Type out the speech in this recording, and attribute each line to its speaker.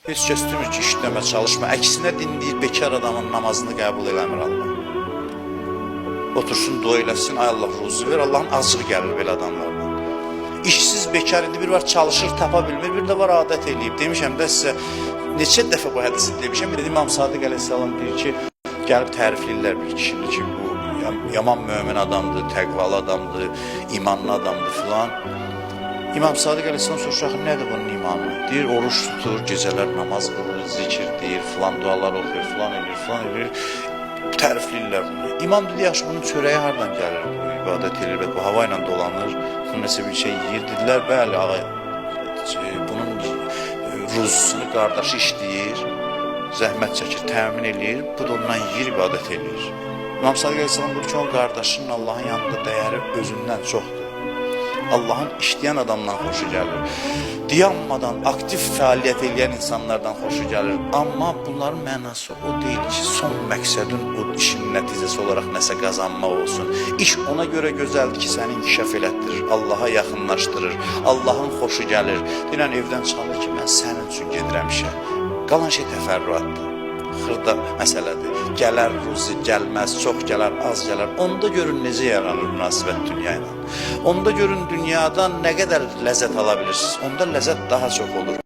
Speaker 1: Heç kəs demir ki, işləmə, çalışma. Əksinə din deyir, bekar adamın namazını qəbul eləmir Allah. Otursun, dua eləsin, ay Allah ruzi ver. Allahın acığı gəlir belə adamlardan. İşsiz bekar indi bir var çalışır, tapa bilmir, bir də var adət eləyib. Demişəm də sizə neçə dəfə bu hədisi demişəm. Bir də İmam Sadiq əleyhissalam deyir ki, gəlib tərifləyirlər bir kişini ki, bu yaman mömin adamdır, təqvalı adamdır, imanlı adamdır filan. İmam Sadiq əleyhissalam soruşur, axı nədir bunun imanı? Deyir, oruç tutur, gecələr namaz qılır, zikir deyir, filan dualar oxuyur, filan eləyir, filan eləyir. Tərifləyirlər bunu. İmam dedi, yaxşı bunun çörəyi hardan gəlir? Bu ibadət eləyir, və bu hava ilə dolanır, bu nəsə bir şey yeyir. Dedilər, bəli, ağa, bunun ruzusunu qardaşı işləyir, zəhmət çəkir, təmin eləyir, bu da ondan yeyir, ibadət eləyir. İmam Sadiq əleyhissalam buyurur ki, onun qardaşının Allahın yanında dəyəri özündən çoxdur. Allahın işləyən adamdan xoşu gəlir. Dayanmadan aktiv fəaliyyət eləyən insanlardan xoşu gəlir. Amma bunların mənası o deyil ki, son məqsədin o işin nəticəsi olaraq nəsə qazanmaq olsun. İş ona görə gözəldir ki, səni inkişaf elətdirir, Allaha yaxınlaşdırır, Allahın xoşu gəlir. Deyirən evdən çıxanda ki, mən sənin üçün gedirəm işə. Qalan şey təfərrüatdır. Xırda məsələdir. Gələr ruzi, gəlməz, çox gələr, az gələr. Onda görün necə yaranır münasibət dünya ilə. Onda görün dünyadan nə qədər ləzzət ala bilirsiniz. Onda ləzzət daha çox olur.